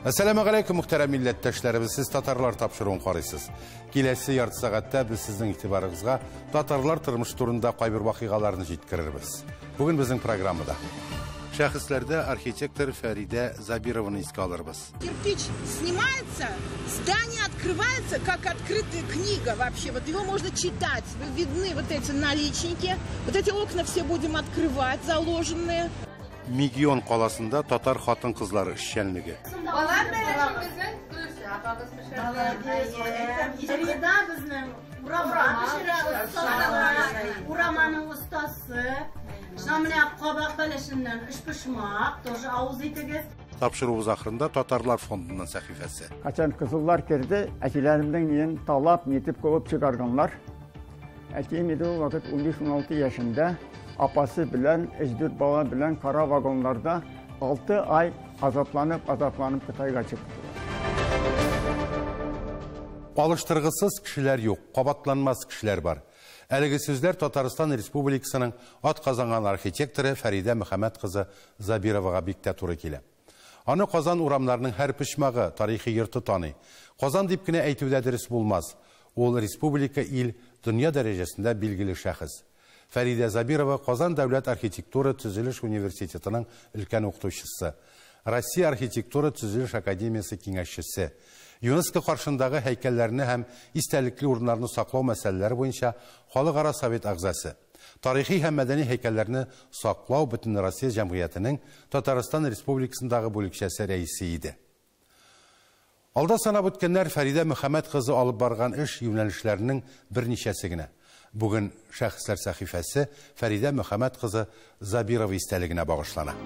Әссәламү галәйкүм, мөхтәрәм милләттәшләребез, сез татарлар тапшыруын карыйсыз. Киләсе ярты сәгатьтә без сезнең игътибарыгызга татарлар тормышы турында кайбер вакыйгаларны җиткерербез. Бүген безнең программада шәхесләрдә архитектор Фәридә Забированы искә алырбыз. Кирпич снимается, здание открывается, как открытая книга вообще. Вот его можно читать. Видны вот эти наличники. Вот эти окна все будем открывать, заложенные. Мегион каласында татар хатын-кызлары эшчәнлеге. Балан бәлешебезнең Гөлсә апабыз пешерде. Фәридә безнең урама пешерә, ураманың остасы. Шуна менә кабак бәлешеннән өчпочмак, тоже авыз итегез. Тапшыруыбыз ахырында татарлар фондыннан сәхифәсе. Качан кызыллар керде, әтиләремнең ниен талап, нитеп куып чыгарганнар. Әтием иде ул вакыт 15-16 яшендә, апасы белән, 3-4 бала белән кара вагоннарда 6 ай азапланып, азапланып Кытайга чыктылар. Алыштыргысыз кешеләр юк, кабатланмас кешеләр бар. Әлеге сүзләр Татарстан Республикасының атказанган архитекторы Фәридә Мөхәммәт кызы Забировага бик тә туры килә. Аны Казан урамнарының һәр почмагы, тарихи йорты таный. Казан дип кенә әйтү дә дөрес булмас. Ул республика, ил, дөнья дәрәҗәсендә билгеле шәхес. Фәридә Забирова Казан дәүләт архитектура төзелеш университетының өлкән укытучысы. Россия архитектура төзелеш академиясе киңәшчесе. ЮНЕСКО каршындагы һәйкәлләрне һәм истәлекле урыннарны саклау мәсьәләләре буенча Халыкара совет әгъзасы. Тарихи һәм мәдәни һәйкәлләрне саклау Бөтенроссия җәмгыятенең Татарстан Республикасындагы бүлекчәсе рәисе иде. Алда санап үткәннәр Фәридә Мөхәммәт кызы алып барган эш юнәлешләренең берничәсе генә. Бүген шәхесләр сәхифәсе Фәридә Мөхәммәт кызы Забирова истәлегенә багышлана.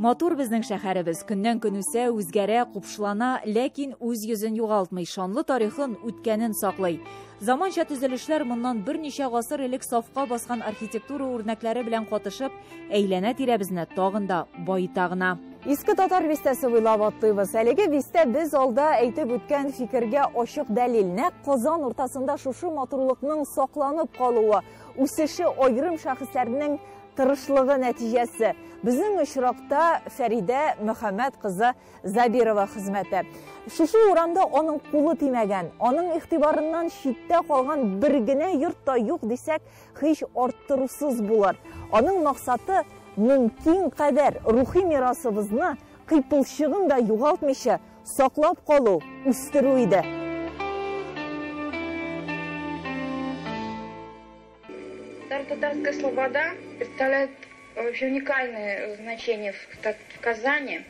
Матур безнең шәһәребез, көннән көн үсә, үзгәрә, купшылана, ләкин үз йөзен югалтмый, шанлы тарихын, үткәнен саклый. Заманча төзелешләр моннан берничә гасыр элек сафка баскан архитектура үрнәкләре белән катышып, әйләнә тирәбезне тагын да баета гына. Иске татар бистәсе буйлап атлыйбыз. Әлеге бистә без алда әйтеп үткән фикергә ачык дәлил. Нәкъ Казан уртасында шушы матурлыкның сакланып калуы, үсеше аерым шәхесләрнең тырышлыгы нәтиҗәсе. Безнең очракта Фәридә Мөхәммәт кызы Забирова хезмәте. Шушы урамда аның кулы тимәгән, аның игътибарыннан читтә калган бер генә йорт та юк дисәк, һич арттырусыз булыр. Аның максаты мөмкин кадәр рухи мирасыбызны кыйпылчыгын да югалтмыйча саклап калу, үстерү иде. Татарская слобода представляет вообще уникальное значение в Казани.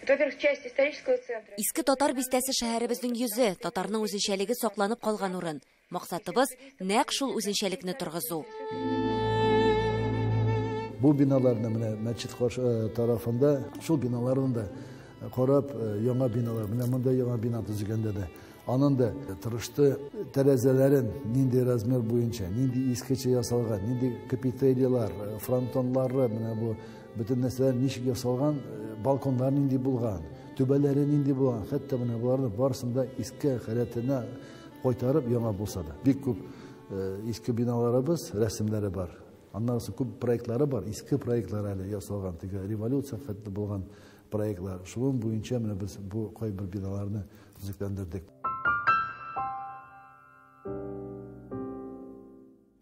Это, во-первых, часть исторического центра. Иске татар бистәсе шәһәребезнең йөзе, татарның үзенчәлеге сакланып калган урын. Максатыбыз нәкъ шул үзенчәлекне торгызу. Бу биналарны менә мәчет тарафында, шул биналарны да карап, яңа биналар, менә монда яңа бина төзегәндә дә аның да тырышты тәрәзәләрен нинди размер буенча, нинди искечә ясалган, нинди капителилар, фронтонлары, менә бу бөтен нәрсәләр ничек ясалган, балконнар нинди булган, түбәләре нинди булган, хәтта менә боларны барысын да иске халәтенә кайтарып яңа булса да. Бик күп иске биналарыбыз, рәсемнәре бар. Аннан соң күп проектлары бар, иске проектлар әле ясалган, теге революция хәтле булган проектлар. Шуның буенча менә без бу кайбер биналарны төзекләндердек.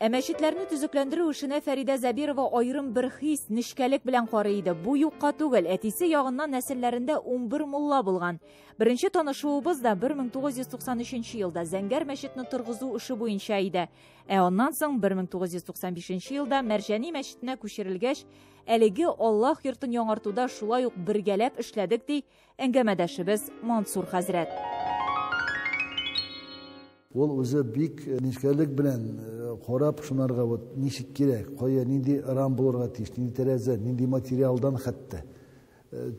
Ә мәчетләрне төзекләндерү эшенә Фәридә Забирова аерым бер хис, нечкәлек белән карый иде. Бу юкка түгел, әтисе ягыннан нәселләрендә 11 мулла булган. Беренче танышуыбыз да 1993 елда Зәңгәр мәчетне торгызу эше буенча иде. Ә аннан соң 1995 елда Мәрҗани мәчетенә күчерелгәч, әлеге Аллаһ йортын яңартуда шулай ук бергәләп эшләдек, ди әңгәмәдәшебез Мансур хәзрәт. Ул үзе бик нечкәлек белән карап шунарга вот ничек кирәк, кая нинди рам булырга тиеш, нинди тәрәзә, нинди материалдан хәтта.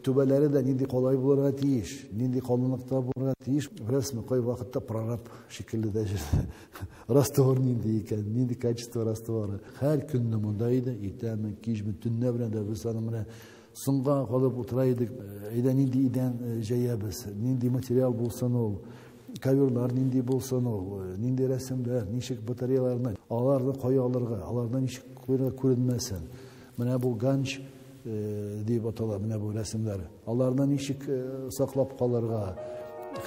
Түбәләре дә нинди калай булырга тиеш, нинди калынлыкта булырга тиеш. Беләсезме, кай вакытта прораб шикелле дә җирдә. Раствор нинди икән, нинди качество растворы. Һәр көнне монда иде, иртәме, кичме, төнлә белән дә без аның менә соңга калып утыра идек. Әйдә нинди идән җәябез, нинди материал булсын ул. Коверлар нинди булсын ул, нинди рәсемнәр, ничек батареяларны, аларны кая алырга, аларны ничек күренмәсен. Менә бу ганч дип атала, менә бу рәсемнәр. Аларны ничек саклап калырга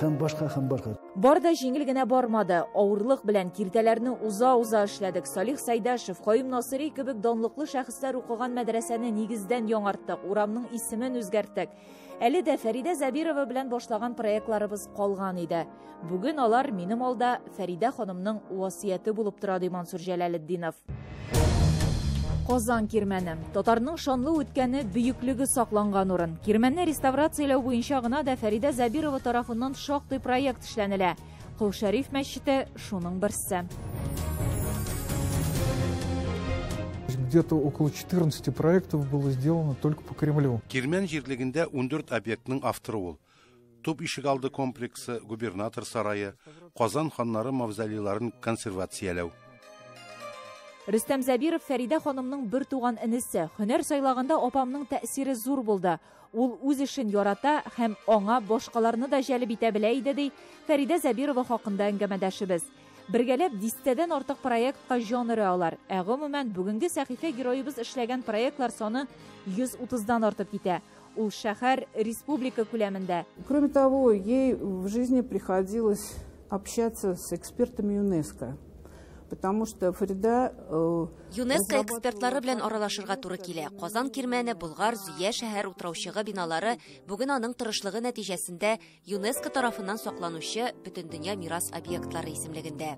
һәм башка, һәм башка. Бар да җиңел генә бармады. Авырлык белән киртәләрне уза-уза эшләдек. Салих Сайдашев, Каюм Насыйри кебек данлыклы шәхесләр укыган мәдрәсәне нигездән яңарттык, урамның исемен үзгәрттек. Әле дә Фәридә Зәбирова белән башлаган проектларыбыз калган иде. Бүген алар минем алда Фәридә ханымның васыяте булып тора, ди Мансур Җәләлетдинов. Казан кирмәне. Татарның шанлы үткәне, бөеклеге сакланган урын. Кирмәнне реставрацияләү буенча гына да Фәридә Зәбирова тарафыннан шактый проект эшләнелә. Кол Шәриф мәчете шуның берсе. Где-то около 14 проектов было сделано только по Кремлю. Кирмән җирлегендә 14 объектның авторы ул. Туп ишегалды комплексы, губернатор сарае, Казан ханнары мавзолейларын консервацияләү. Рөстәм Зәбиров Фәридә ханымның бер туган энесе. Һөнәр сайлаганда апамның тәэсире зур булды. Ул үз эшен ярата һәм аңа башкаларны да җәлеп итә белә иде, ди Фәридә Зәбирова хакында әңгәмәдәшебез. Бергәләп дистәдән артык проектка җан өрә алар. Ә гомумән, бүгенге сәхифә героебыз эшләгән проектлар саны 130-дан артып китә. Ул шәһәр, республика күләмендә. Кроме того, ей в жизни приходилось общаться с экспертами ЮНЕСКО. Потому что Фарида ЮНЕСКО экспертлары белән аралашырга туры килә. Казан кирмәне, Болгар, Зөя шәһәр утраучыгы биналары бүген аның тырышлыгы нәтиҗәсендә ЮНЕСКО тарафыннан сакланучы Бөтендөнья мирас объектлары исемлегендә.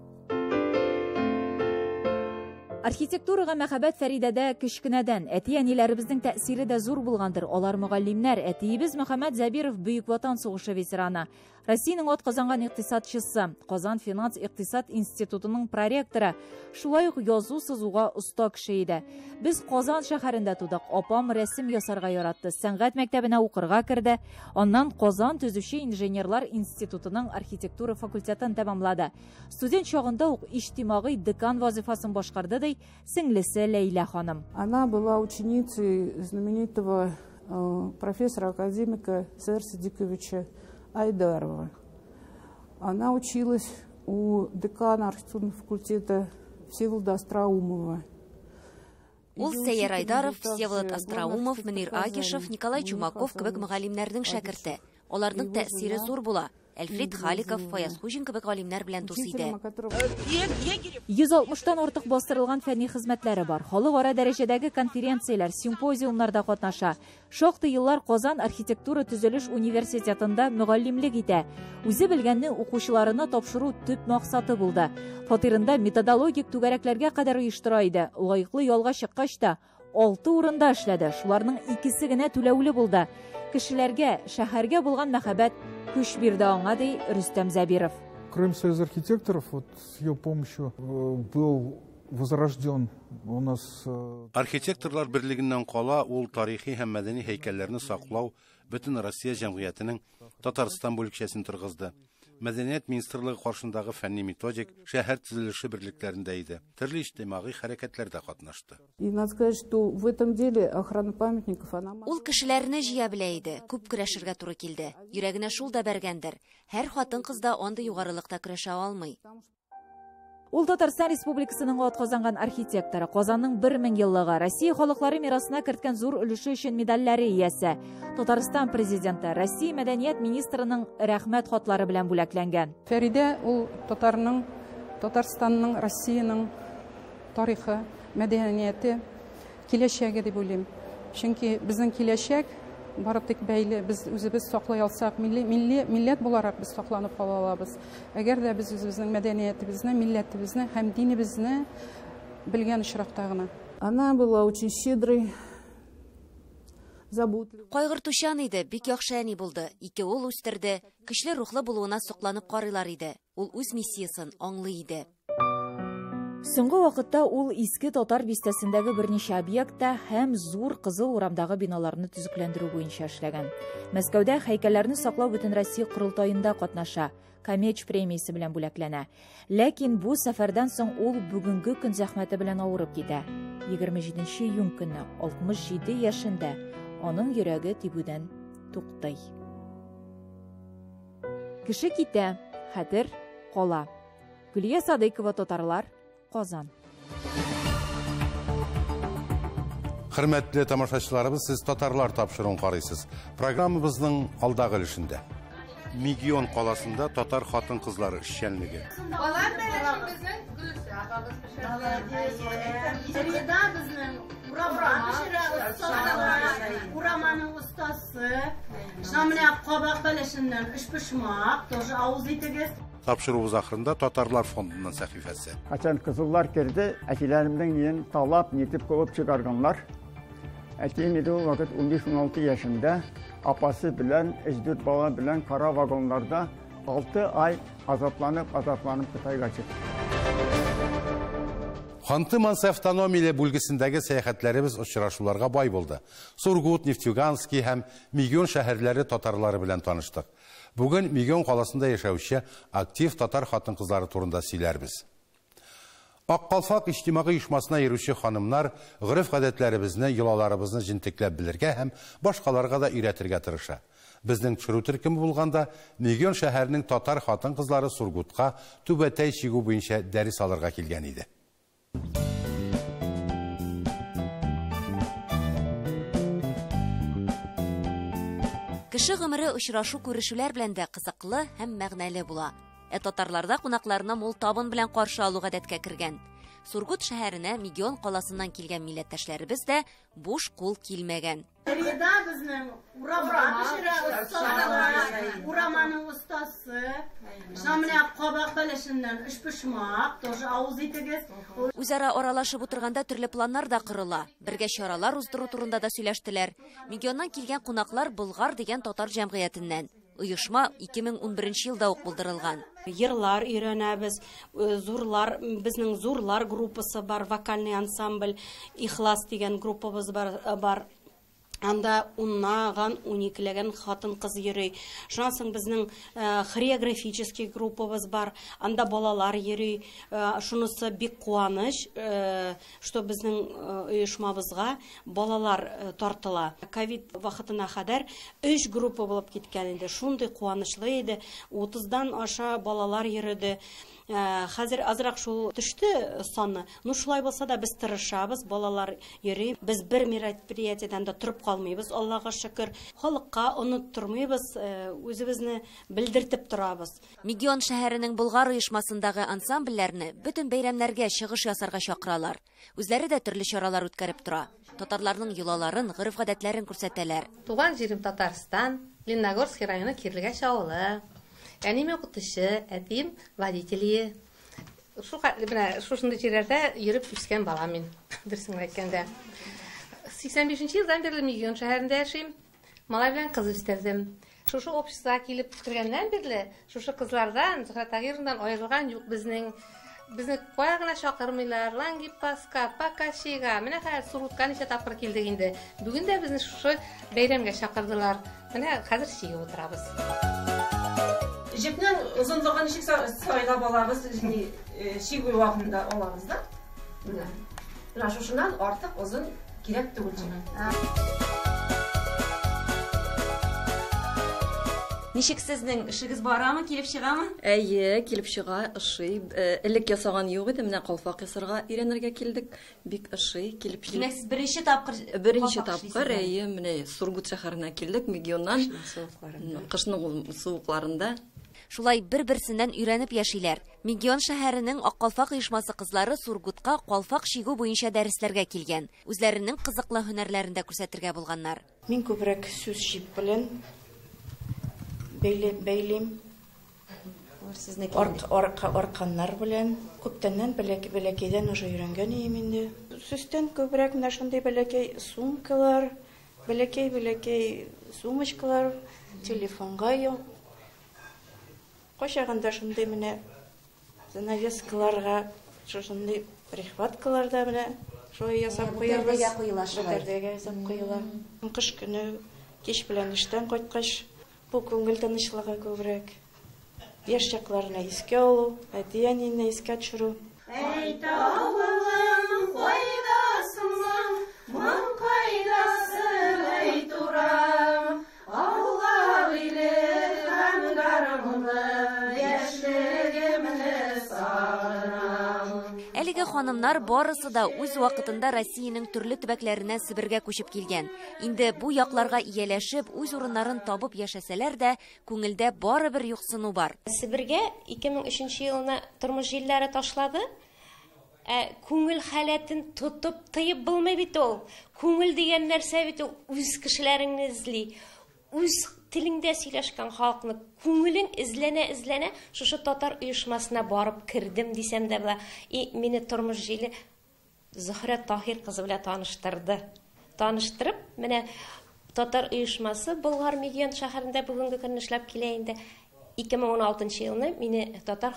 Архитектурага мәхәббәт Фәридәдә кечкенәдән. Әти-әниләребезнең тәэсире дә зур булгандыр. Алар мөгаллимнәр. Әтиебез Мөхәммәт Зәбиров Бөек Ватан сугышы ветераны. Россиянең атказанган икътисадчысы, Казан финанс икътисад институтының проректоры, шулай ук язу сызуга оста кеше иде. Без Казан шәһәрендә тудык. Апам рәсем ясарга яратты. Сәнгать мәктәбенә укырга керде. Аннан Казан төзүче инженерлар институтының архитектура факультетын тәмамлады. Студент чагында ук иҗтимагый декан вазифасын башкарды, ди сеңлесе Ләйлә ханым. Она была ученицей знаменитого профессора академика Сэр Садиковича Айдарова. Она училась у декана архитектурного факультета Всеволода Остроумова. Ул Сәйяр Айдаров, Всеволод Остроумов, Мөнир Агишев, Николай Чумаков кебек мөгаллимнәрнең шәкерте. Аларның тәэсире зур була. Әлфрид Халиков, Фаяз Хуҗин кебек галимнәр белән дус иде. 160-тан артык бастырылган фәнни хезмәтләре бар. Халыкара дәрәҗәдәге конференцияләр, симпозиумнарда катнаша. Шактый еллар Казан архитектура төзелеш университетында мөгаллимлек итә. Үзе белгәнне укучыларына тапшыру төп максаты булды. Фатирында методологик түгәрәкләргә кадәр оештыра иде. Лаеклы ялга чыккач та 6 урында эшләде. Шуларның икесе генә түләүле булды. Кешеләргә, шәһәргә булган мәхәббәт көч бирде аңа, ди Рөстәм Зәбиров. Кроме союза архитекторов, вот с ее помощью был возрожден у нас Архитекторлар берлегеннән кала ул тарихи һәм мәдәни һәйкәлләрне саклау бөтен Россия җәмгыятенең Татарстан бүлекчәсен торгызды. Мәдәният министрлыгы каршындагы фәнни методик шәһәр төзелеше берлекләрендә иде. Төрле иҗтимагый хәрәкәтләрдә катнашты. И надо сказать, что в этом деле охрана памятников она Ул кешеләрне җыя белә иде, күп көрәшергә туры килде. Йөрәгенә шул да бәргәндер. Һәр хатын-кыз да андый югарылыкта көрәшә алмый. Ул Татарстан Республикасының атказанган архитекторы, Казанның 1000 еллыгы, Россия халыклары мирасына керткән зур өлеше өчен медальләре иясе. Татарстан президенты, Россия мәдәният министрының рәхмәт хатлары белән бүләкләнгән. Фәридә ул татарның, Татарстанның, Россиянең тарихы, мәдәнияте, киләчәге дип уйлыйм. Чөнки безнең киләчәк бары тик бәйле, без үзебез саклый алсак, милләт буларак без сакланып кала алабыз. Әгәр дә без үзебезнең мәдәниятебезне, милләтебезне һәм динебезне белгән очракта гына. Она была очень щедрой, заботливой. Кайгыртучан иде, бик яхшы әни булды. Ике ул үстерде, көчле рухлы булуына сокланып карыйлар иде. Ул үз миссиясын аңлый иде. Соңгы вакытта ул Иске Татар бистәсендәге берничә объектта һәм зур Кызыл урамдагы биналарны төзекләндерү буенча эшләгән. Мәскәүдә һәйкәлләрне саклау Бөтенроссия корылтаенда катнаша, Камеч премиясе белән бүләкләнә. Ләкин бу сәфәрдән соң ул бүгенге көн зәхмәте белән авырып китә. 27 июнь көнне 67 яшендә аның йөрәге тибүдән туктый. Кеше китә. Хәтер кала. Гөлия Садыйкова, Татарлар, Казан. Хөрмәтле тамашачыларыбыз, сез Татарлар тапшыруын карыйсыз. Программабызның алдагы өлешендә Мегион каласында татар хатын-кызлары эшчәнлеге. Балан бәлешен безнең Гөлүсә апабыз пешерде. Фәрида безнең урама пешерә, остасы, ураманың остасы. Шуңа менә кабак бәлешеннән өчпочмак, тоже авыз итегез. Тапшыруыбыз ахырында Татарлар фондыннан сәхифәсе. Качан кызыллар керде, әтиләремнең ниен талап, нитеп куып чыгарганнар. Әтием иде ул вакыт 15-16 яшендә, апасы белән, 3-4 бала белән кара вагоннарда 6 ай азапланып, азапланып Кытайга чыкты. Ханты-Мансы автономияле бүлгесендәге сәяхәтләребез очрашуларга бай булды. Сургут, Нефтеюганский һәм Мегион шәһәрләре татарлары белән таныштык. Бүген Мегион каласында яшәүче актив татар хатын-кызлары турында сөйләрбез. Ак калфак иҗтимагый оешмасына йөрүче ханымнар гореф-гадәтләребезне, йолаларыбызны җентекләп белергә һәм башкаларга да өйрәтергә тырыша. Безнең төшерү төркеме булганда Мегион шәһәренең татар хатын-кызлары Сургутка түбәтәй чигү буенча дәрес алырга килгән иде. Кеше гомере очрашу күрешүләр белән дә кызыклы һәм мәгънәле була. Ә татарларда кунакларны мул табын белән каршы алу гадәткә кергән. Сургут шәһәренә Мегион каласыннан килгән милләттәшләребез дә буш кул килмәгән. Фәрида безнең урама пешерә, остасы, ураманың остасы. Шуңа менә кабак бәлешеннән өчпочмак, тоже авыз итегез. Үзара аралашып утырганда төрле планнар да корыла. Бергә чаралар уздыру турында да сөйләштеләр. Мегионнан килгән кунаклар Болгар дигән татар җәмгыятеннән. Оешма 2011 елда ук булдырылган. Йырлар өйрәнәбез, зурлар, безнең зурлар группасы бар, вокальный ансамбль, Ихлас дигән группабыз бар. Анда уннаган, уникеләгән хатын-кыз йөри. Шуннан соң безнең хореографический группабыз бар, анда балалар йөри. Шунысы бик куаныч, что безнең оешмабызга балалар тартыла. Ковид вакытына кадәр 3 группа булып киткән иде. Шундый куанычлы иде. 30-дан аша балалар йөрде. Хәзер азрак шул төште саны. Ну, шулай булса да без тырышабыз, балалар йөри. Без бер мероприятиедән дә торып калмыйбыз, Аллага шөкер. Халыкка оныттырмыйбыз, үзебезне белдертеп торабыз. Мегион шәһәренең Болгар оешмасындагы ансамбльләрне бөтен бәйрәмнәргә чыгыш ясарга чакыралар. Үзләре дә төрле чаралар үткәреп тора. Татарларның йолаларын, гореф-гадәтләрен күрсәтәләр. Туган җирем Татарстан, Лениногорский районы Кирлегәч авылы. Әнием укытучы, әтием водитель. Шул хәтле менә шушындый җирләрдә йөреп үскән бала мин, дөресен әйткәндә. 85 елдан бирле Мегион шәһәрендә яшим. Малай белән кыз үстердем. Шушы обществога килеп кергәннән бирле, шушы кызлардан, Зөһрә Тагировнадан аерылган юк безнең. Безне кая гына чакырмыйлар, Лангепаска, Покачига, менә хәзер Сургутка ничә тапкыр килдек инде. Бүген дә безне шушы бәйрәмгә чакырдылар. Менә хәзер чигеп утырабыз. Җепнең озынлыгын ничек сайлап алабыз, чигү вакытында алабыз да. Менә. Менә шушыннан артык озын кирәк түгел җеп. Ничек сезнең эшегез барамы, килеп чыгамы? Әйе, килеп чыга, ошый. Элек ясаган юк иде, менә калфак ясарга өйрәнергә килдек. Бик ошый, килеп чыга. Димәк, сез беренче тапкыр Беренче калфак тапкыр, эшлисез, әйе, менә Сургут шәһәренә килдек, Мегионнан. Кышның суыкларында. Шулай бер-берсеннән өйрәнеп яшиләр. Мегион шәһәренең Ак калфак оешмасы кызлары Сургутка калфак чигү буенча дәресләргә килгән. Үзләренең кызыклы һөнәрләрен дә күрсәтергә булганнар. Мин күбрәк сүз җип белән бәйлим. Арканнар белән. Күптәннән бәләкәйдән уже өйрәнгән идем инде. Сүстән күбрәк менә шундый бәләкәй сумкалар, бәләкәй-бәләкәй сумочкалар, телефонга кайчагында шундый менә занавескаларга, шушындый прихваткаларда менә шулай ясап куябыз. Пәрдәгә куела шулай. Пәрдәгә ясап куела. Кыш көне кич белән эштән кайткач, бу күңел тынычлыгы күбрәк. Яшь чакларны искә алу, әти-әнине искә төшерү. Әйт, авылым, кайдасың, моң кайдасың, әй турам. Аулак иле һәм гармуны, яшьлек ханымнар барысы да үз вакытында Россиянең төрле төбәкләреннән Себергә күчеп килгән. Инде бу якларга ияләшеп, үз урыннарын табып яшәсәләр дә, күңелдә барыбер юксыну бар. Себергә 2003 елына тормыш җилләре ташлады. Ә күңел халәтен тотып тыеп булмый бит ул. Күңел дигән нәрсә бит ул үз кешеләреңне эзли. Үз телеңдә сөйләшкән халыкны күңелең эзләнә-эзләнә шушы татар оешмасына барып кердем дисәм дә була. И мине тормыш җиле Зөһрә Таһир кызы белән таныштырды. Таныштырып, менә татар оешмасы Болгар Мегион шәһәрендә бүгенге көнне эшләп килә инде. 2016 елны мине татар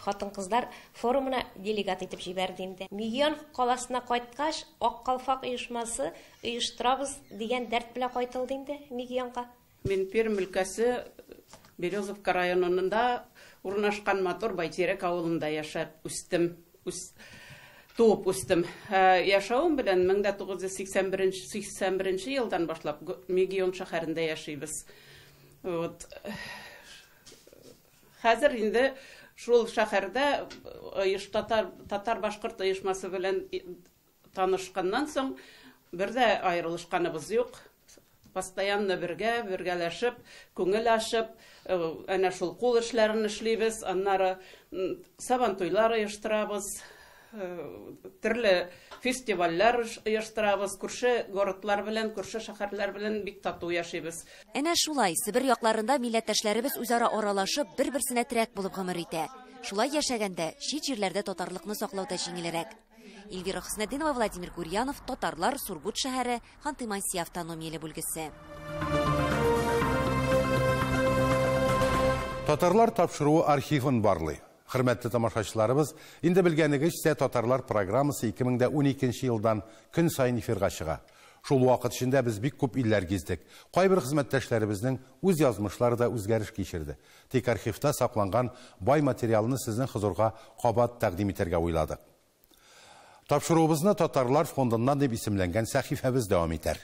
хатын-кызлар форумына делегат итеп җибәрде инде. Мегион каласына кайткач, Ак калфак оешмасы оештырабыз дигән дәрт белән кайтылды инде Мегионга. Мин Пермь өлкәсе Березовка районында урнашкан матур Байтирәк авылында яшәп үстем, туып үстем. Яшәвем белән 1981 елдан башлап Мегион шәһәрендә яшибез. Вот. Хәзер инде шул шәһәрдә татар-башкорт оешмасы белән танышканнан соң бер дә аерылышканыбыз юк. Постоянно бергә, бергәләшеп, күңел ачып, әнә шул кул эшләрен эшлибез, аннары сабантуйлар оештырабыз, төрле фестивальләр оештырабыз, күрше городлар белән, күрше шәһәрләр белән бик тату яшибез. Әнә шулай, Себер якларында милләттәшләребез үзара аралашып, бер-берсенә терәк булып гомер итә. Шулай яшәгәндә чит җирләрдә татарлыкны саклау да җиңелрәк. Эльвира Хөснетдинова, Владимир Гурьянов, Татарлар, Сургут шәһәре, Ханты-Манси автономияле бүлгесе. Татарлар тапшыруы архивын барлый. Хөрмәтле тамашачыларыбыз, инде белгәнегезчә, Татарлар программасы 2012 елдан көн саен эфирга чыга. Шул вакыт эчендә без бик күп илләр гиздек. Кайбер хезмәттәшләребезнең үз язмышлары да үзгәреш кичерде. Тик архивта сакланган бай материалны сезнең хозурга кабат тәкъдим итәргә уйладык. Тапшыруыбызны Татарлар фондыннан дип исемләнгән сәхифәбез дәвам итәр.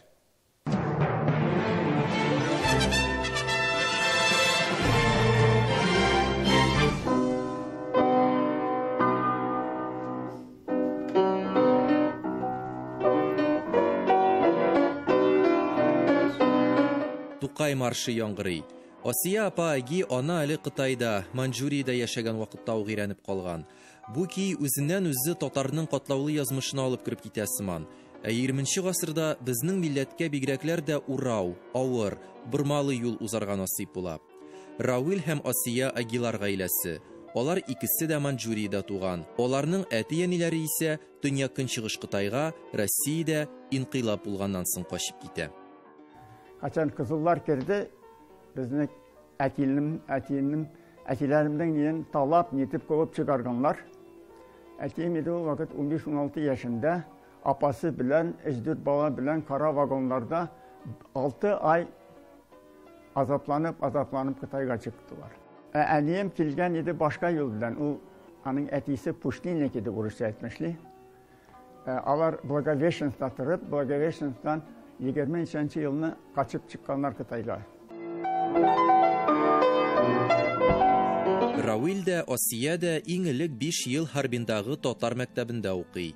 Тукай маршы яңгырый. Асия апа Аги ана әле Кытайда, Маньчжуриядә яшәгән вакытта ук өйрәнеп калган. Бу көй үзеннән үзе татарның катлаулы язмышына алып кереп китә сыман. Ә 20 гасырда безнең милләткә бигрәкләр дә урау, авыр, бормалы юл узарга насыйп була. Равил һәм Асия Агилар гаиләсе. Алар икесе дә Маньчжуриядә туган. Аларның әти-әниләре исә Төньяк-Көнчыгыш Кытайга, Россиядә инкыйлаб булганнан соң качып китә. Качан кызыллар керде, безне әтиләремнең нидән талап, нитеп куып чыгарганнар. Әтием иде ул вакыт 15-16 яшендә, апасы белән, 3-4 бала белән кара вагоннарда 6 ай азапланып Кытайга чыктылар. Әнием килгән иде башка юл белән. Ул аның әтисе пушниник иде, урысча әйтмешли. Алар Благовещенскта торып, Благовещенсктан 23 елны качып чыкканнар Кытайга. Равил дә, Асия дә иң элек 5 ел Харбиндагы татар мәктәбендә укый.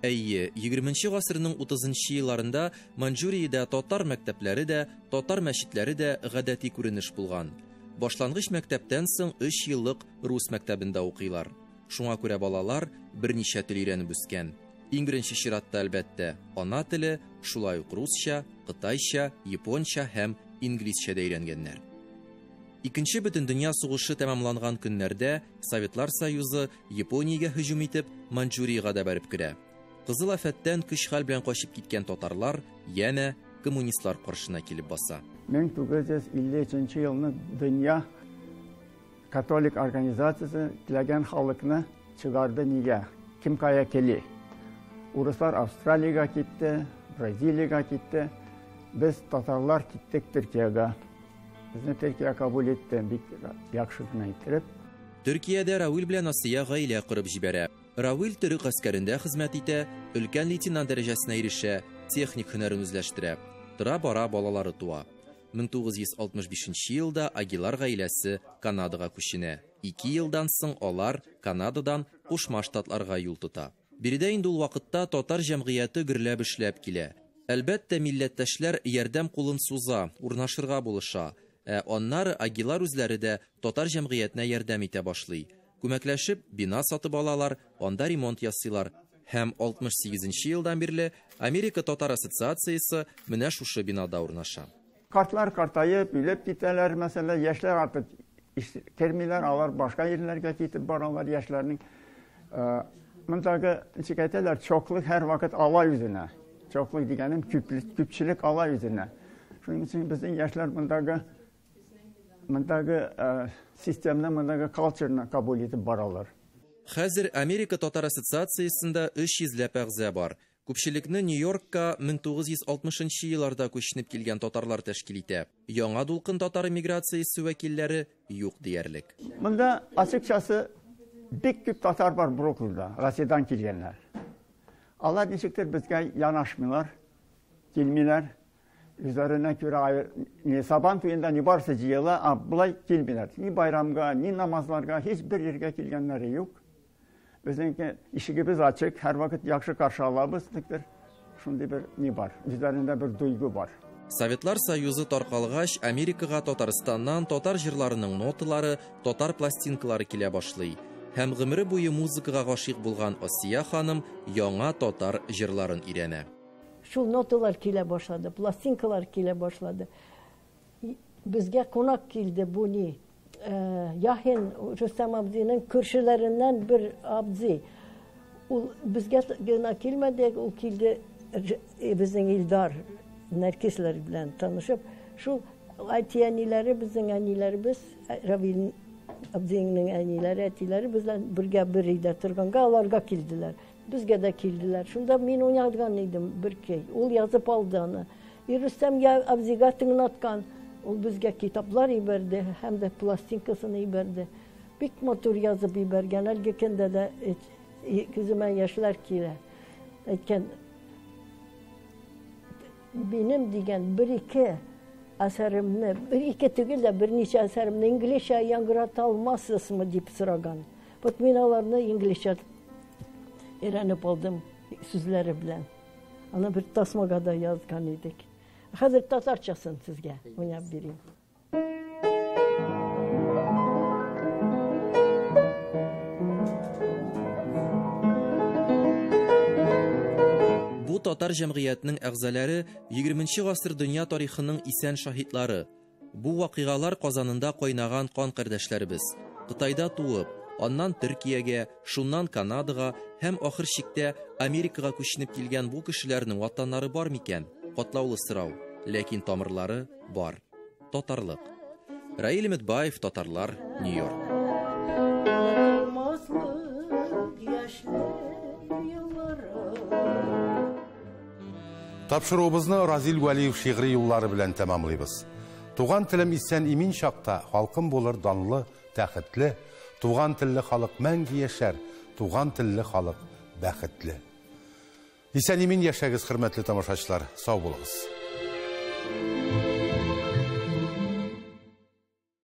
Әйе, 20 гасырның 30 елларында Маньчжуриядә татар мәктәпләре дә, татар мәчетләре дә гадәти күренеш булган. Башлангыч мәктәптән соң 3 еллык рус мәктәбендә укыйлар. Шуңа күрә балалар берничә тел өйрәнеп үскән. Иң беренче чиратта, әлбәттә, ана теле, шулай ук русча, кытайча, японча һәм инглизчә дә өйрәнгәннәр. Икенче бөтендөнья сугышы тәмамланган көннәрдә Советлар Союзы Япониягә һөҗүм итеп, Маньчжуриягә дә барып керә. Кызыл афәттән көч-хәл белән качып киткән татарлар янә коммунистлар каршына килеп баса. 1953 елны дөнья католик организациясе теләгән халыкны чыгарды нигә? Кем кая кили? Урыслар Австралиягә китте, Бразилиягә китте. Без татарлар киттек Төркиягә. Безне Төркия кабул итте, бик яхшы гына иттереп. Төркиядә Равил белән Асия гаилә корып җибәрә. Равил төрек гаскәрендә хезмәт итә, өлкән лейтенант дәрәҗәсенә ирешә, техник һөнәрен үзләштерә. Тора-бара балалары туа. 1965 елда Агилар гаиләсе Канадага күченә. 2 елдан соң алар Канададан Кушма Штатларга юл тота. Биредә инде ул вакытта татар җәмгыяте гөрләп эшләп килә. Әлбәттә, милләттәшләр ярдәм кулын суза, урнашырга булыша. Ә аннары Агилар үзләре дә татар җәмгыятенә ярдәм итә башлый. Күмәкләшеп, бина сатып алалар, анда ремонт ясыйлар. Һәм 68 нче елдан бирле Америка татар ассоциациясе менә шушы бинада урнаша. Картлар картаеп, үлеп китәләр, мәсәлән, яшьләр артык кермиләр, алар башка җирләргә китеп баралар, яшьләрнең мондагы, ничек әйтәләр, чоклык һәрвакыт ала үзенә. Чоклык дигәнем күпчелек ала үзенә. Шуның өчен безнең яшьләр мондагы мондагы системны, мондагы калчерны кабул итеп баралар. Хәзер Америка татар ассоциациясендә 300 ләп әгъза бар. Күпчелекне Нью-Йоркка 1960 нчы елларда күченеп килгән татарлар тәшкил итә. Яңа дулкын татар эмиграциясе вәкилләре юк диярлек. Монда, ачыкчасы, бик күп татар бар Бруклинда, Россиядән килгәннәр. Алар ничектер безгә янашмыйлар, килмиләр. Үзләренә күрә ни Сабан туенда ни барысы җыела, ә болай килмиләр. Ни байрамга, ни намазларга һич бер җиргә килгәннәре юк. Безнең ишегебез ачык, һәрвакыт яхшы каршы алабыз, никтер шундый бер ни бар, үзләрендә бер дойгы бар. Советлар Союзы таркалгач, Америкага Татарстаннан татар җырларының ноталары, татар пластинкалары килә башлый. Һәм гомере буе музыкага гашыйк булган Асия ханым яңа татар җырларын өйрәнә. Шул ноталар килә башлады, пластинкалар килә башлады. Безгә кунак килде, бу ни? Яхин Рөстәм абзыйның күршеләреннән бер абзый. Ул безгә генә килмәде, ул килде безнең Илдар Нәркисләр белән танышып, шул әти-әниләре, безнең әниләребез, Равил абзыйның әниләре, әтиләре безлән бергә бер өйдә торганга аларга килделәр. Безгә дә килделәр. Шунда мин уйнаган идем бер көй. Ул язып алды аны. И Рөстәм абзыйга тыңлаткан. Ул безгә китаплар ибәрде һәм дә пластинкасын ибәрде. Бик матур язып ибәргән. Әлеге көндә дә күземә яшьләр килә. Әйткән, минем дигән бер-ике әсәремне, бер-ике түгел дә, берничә әсәремне инглизчә яңгырата алмассызмы дип сораган. Вот мин аларны инглизчә өйрәнеп алдым сүзләре белән. Аны бер тасмага да язган идек. Хәзер татарчасын сезгә уйнап бирим. Бу татар җәмгыятенең әгъзалары 20 гасыр дөнья тарихының исән шаһитлары. Бу вакыйгалар Казанында кайнаган кан кардәшләребез. Кытайда туып, аннан Төркиягә, шуннан Канадага һәм ахыр чиктә Америкага күченеп килгән бу кешеләрнең ватаннары бар микән? Катлаулы сорау, ләкин тамырлары бар. Татарлык. Раил Өметбаев, Татарлар, Нью-Йорк. Тапшыруыбызны Разил Вәлиев шигъри юллары белән тәмамлыйбыз. Туган телем исән-имин чакта, халкым булыр данлы, тәхетле. Туган телле халык мәңге яшәр, туган телле халык бәхетле. Исән-имин яшәгез, хөрмәтле тамашачылар. Сау булыгыз.